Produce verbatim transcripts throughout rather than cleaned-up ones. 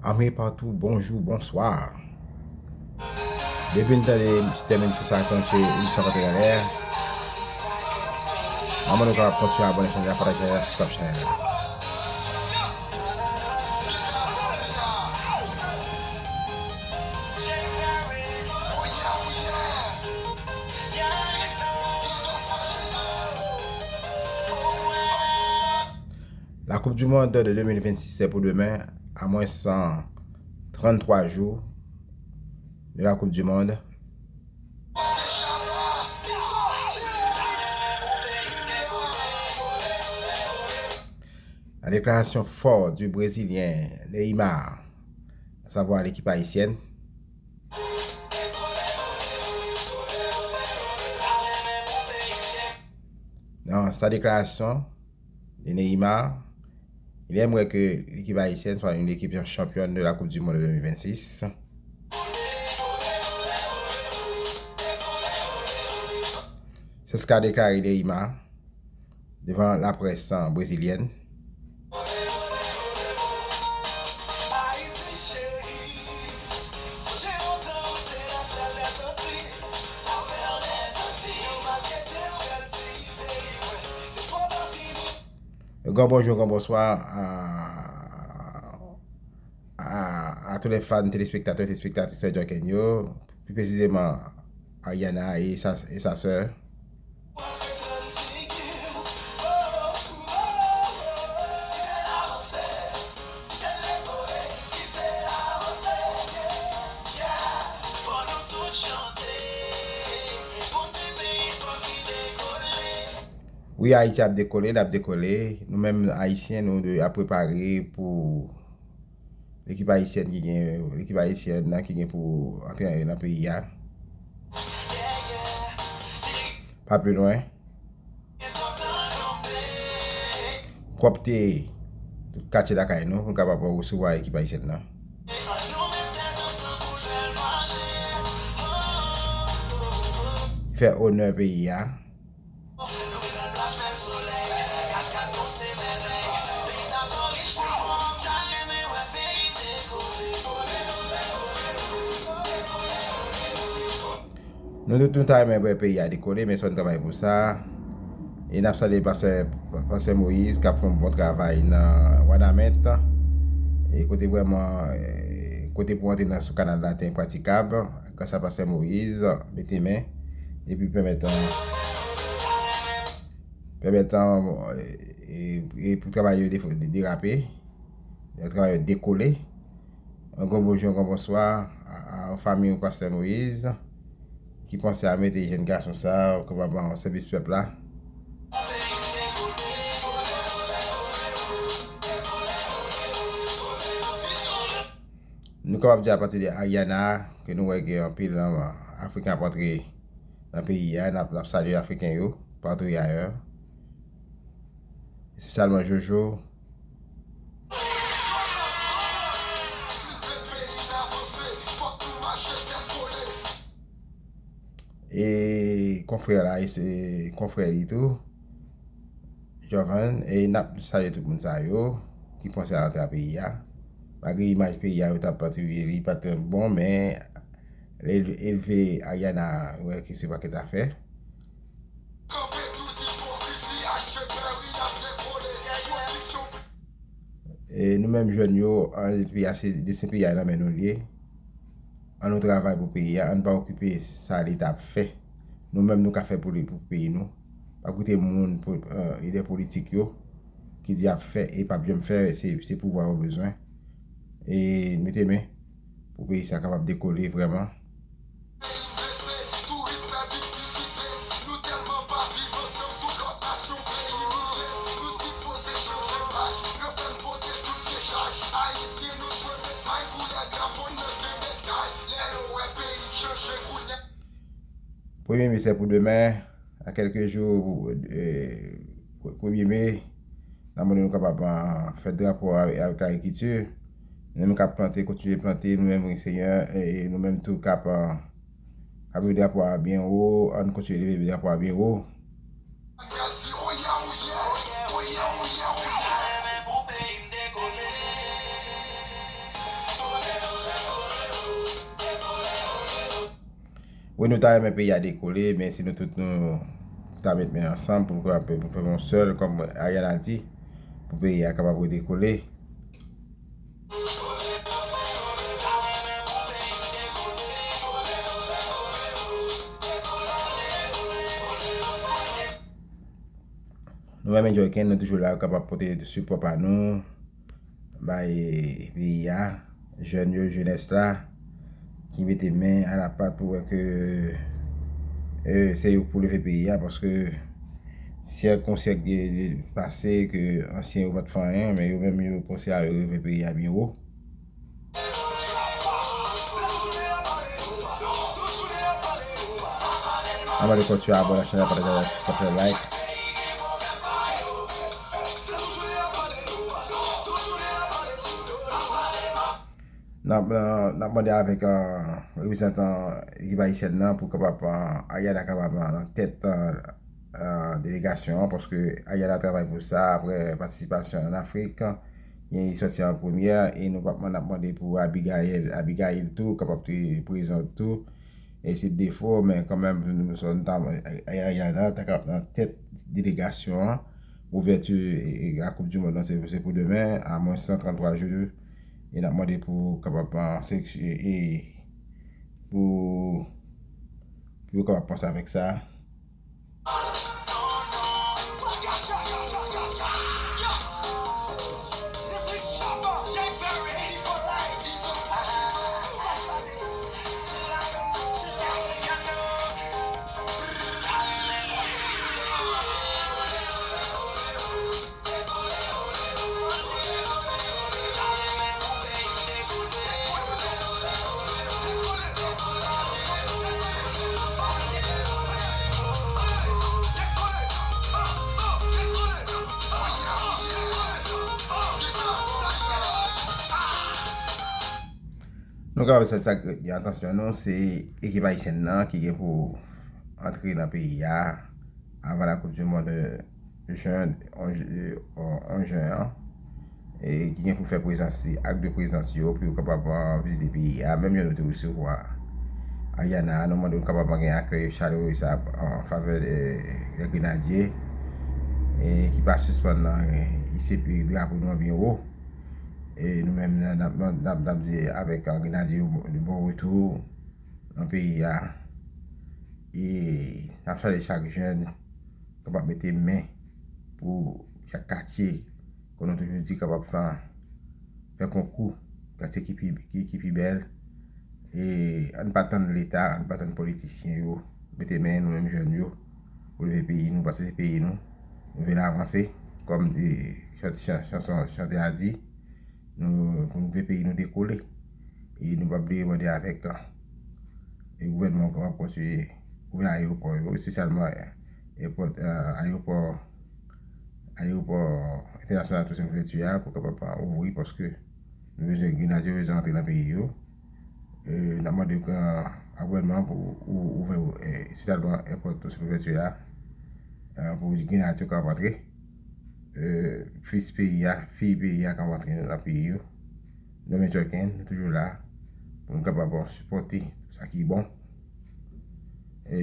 Ame patou, bonjou, bonswa. Depi n tande tèm emisyon sa a kòmanse, emisyon Kanpe Anlè. Mwen mande nou kapab kontinye abòne chanèl la, pataje chanèl la, subscribe chanèl la. La Coupe du Monde de deux mille vingt-six, c'est pour demain, à moins cent trente-trois jours de la Coupe du Monde. La déclaration forte du Brésilien Neymar, à savoir l'équipe haïtienne. Dans sa déclaration, de Neymar, il aimerait que l'équipe haïtienne soit une équipe championne de la Coupe du Monde deux mille vingt-six. C'est ce qu'a déclaré Neymar devant la presse, euh, brésilienne. Gran bonjou, gran bonswa a, a, a tous les fans, téléspectateurs, téléspectatrices Saint Joaquin yo, plus précisément Ariana et sa, et sa sœur. Wi, Ayiti ap dekole, l ap dekole. Nou menm Ayisyen, nou de, ap prepare pou lekip ayisyèn ki gen, lekip ayisyèn nan ki gen pou antre nan peyi a. Pa pi lwen. Pwòpte tout katye lakay nou pou n kapab resevwa ekip ayisyèn nan. Fè onè peyi a. Nou tout nou ta renmen wè peyi a dekole, men fò n travay pou sa. E n ap salye pastè, pastè Moïse k ap fè yon bon travay nan Wanament. E kote vrèman, e kote pou antre nan sou kanal la te enpratikab. Gras a pastè Moïse, mete men. Epi pèmèt, pèmèt, e, e, e pou travay yo de-, de-, derape. Travay yo dekole. Yon gran bonjou, yon gran bonswa a, a fanmi pastè Moïse ki panse a mete jèn gason sa a kapab ban sèvis pèp la. Nou kapab di apati de Ariana ke nou wè gen anpil, um, Afriken ap antre nan peyi a, n ap, n ap salye Afriken yo patou y ayè. Espesyalman Jojo. E konfrè la, e se konfrè li tou, Jovan, e n ap salye tout moun sa yo ki panse a antre a peyi a. Malgre imaj peyi a yo t ap patriye li pa t bon, men lè l elve Ariana, wè ke se pakèt afè. E nou menm jèn yo, ann, peyi a, se desten peyi a nan men nou l ye. Ann nou travay pou peyi a, ann pa okipe sa Leta ap fè. Nou menm nou ka fè pou li, pou peyi nou. Pa koute moun, po-, e, lidè politik yo ki di y ap fè e p ap janm fè, se, se pouvwa yo bezwen. E mete men pou peyi sa kapab dekole vrèman. Premye me se pou demen, a kèlke jou, e, premye me, nan mande nou kapab, a, fè drapo a, avèk agrikilti. Nou menm k ap plante, kontinye plante, nou menm, Senyè, e nou menm tou k ap, a, k ap viv drapo a byen wo, ann kontinye leve drapo a byen wo. Wi, nou ta renmen peyi a dekole, men si nou tout nou ta met men ansanm pou nou kapab pou fè yon sèl, kòm Ariana di, pou peyi a kapab redekole. Nou menm Enjoy Ken, nou toujou la, kapab pote sipò pa nou bay peyi a, jèn yo, jenès la, ki mete men a la pat pou wè ke, e, se yo k pou leve peyi a, paske syèk, yon syèk de, de pase ke ansyen yo pa t fè anyen, men yo menm yo panse a yo leve peyi a byen wo. Anba de kontinye abòne ak chanèl, pataje avèk, subscribe, like. N ap, n ap mande avèk, eh, reprezantan ekip ayisyèn nan pou kapab, eh, Ariana kapab, eh, nan tèt, eh, eh, delegasyon an, paske Ariana travay pou sa, apre patisipasyon an Afrik, li sòti an premyè, e nou p ap, n ap mande pou Abigail, Abigail tou, kapab te prezan tou, e se defo, men kanmenm, nou, nou, nou ta, Ariana ta kapab nan tèt delegasyon an, ouvèti, e, e, a Koup di Mond nan, se, se pou demen, a mwens san tranntwa jou, e n ap mande pou kapab, eh, seleksyon, e, e, pou, pou yo kapab panse avèk sa. Nou kapab sa, sa, atansyon nou, se ekip ayisyèn nan ki gen pou antre nan peyi a avan la Coupe du Monde jen, onz, onz jen an, e ki gen pou fè prezans, ak de prezans yo pou yo kapab, ah, vizite peyi a. Menm jan nou te resevwa Ariana, nou mande nou kapab gen akèy chalere sa an favè de, de Grenadye, e ki pa sispann nan, e, ise drapo nou an byen wo. E nou menm, n ap, n ap, n ap, n ap di avèk, ah, Grenadye, bon retou nan peyi a. E n ap chale chak jèn kapab mete men pou chak katye, kon nou toujou di, kapab fè, fè konkou, katye ki pi, ki, ki pi bèl. E ann pa tann Leta, ann pa tann politisyen yo mete men nou menm jèn yo pou leve peyi nou, paske se peyi nou, nou vle l avanse, kòm di chan-, chan-, chanson, chantè a di. Nou, pou nou fè peyi nou dekole. E nou p ap bliye mande avèk, e, gouvènman an kapab kontinye ouvè ayewopò yo, espesyalman, e, ayewopò, e, ayewopò, ayewopò entènasyonal Toussaint Louverture a pou kapab, e, ouvri, paske nou bezwen, Grenadye yo bezwen antre nan peyi yo. E, n ap mande, e, gouvènman an pou ou-, ouvè, e, espesyalman ayewopò Toussaint Louverture a, e, pou Grenadye yo kapab antre. E, fis peyi a, fi peyi a ka rantre nan peyi yo. Nou menm Enjoy Ken, nou toujou la pou nou kapab sipòte sa ki bon. E,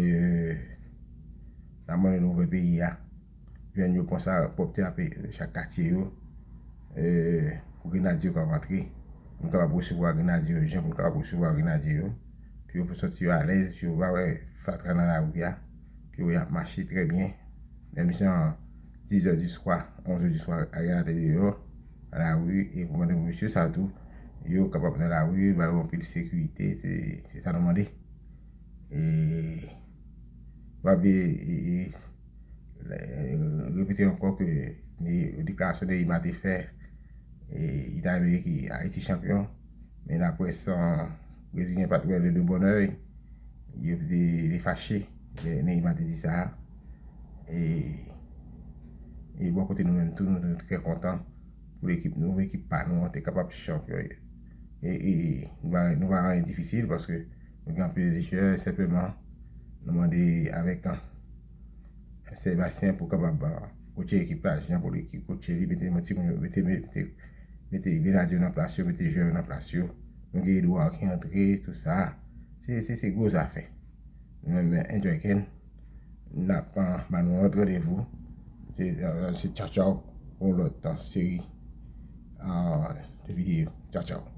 n ap mande nou ouvè peyi a. Jèn yo pran sa pwòpte a pe-, chak katye yo. E, pou Grenadye yo kapab antre. Pou nou kapab resevwa Grenadye yo, jan pou nou kapab resevwa Grenadye yo. Pou yo soti yo alèz, pou yo pa wè fatra nan lari a. Pou yo y ap mache trè byen. Menm jan dizè di swa, onzè di swa, Ariana te deyò nan lari, e pou mande pou mesye sa tou, yo kapab nan lari, ba yo anpil sekirite, se, se sa nou mande. E, pa bliye, e, e, e, repete ankò ke Ne-, deklarasyon Neymar te fè, e, li ta renmen ki Ayiti chanpyon, men laprès, e, brezilyen pa t wè l de bon oeil, yo te, te fache lè Neymar te di sa. E, e bò kote nou menm tou, nou, nou trè kontan pou lekip nou, ekip pa nou an te kapab chanpyon. E, e nou pa, nou pa rann li difisil paske nou gen anpil jwè, senpleman nou mande avèk, e, Sebastien pou kapab, e, kotche ekip la, jan pou lekip kotche li, mete yon timoun yo, mete, mete, mete Grenadye yo nan plas yo, mete jwè yo nan plas yo. Nou gen Edouard ki antre, tou sa. Se, se, se gwo zafè. Nou menm enjoy Ken. N ap uh, ba nou lòt randevou. Se uh, se tchaw tchaw pou yon lòt uh, seri uh, de videyo. Tchaw tchaw.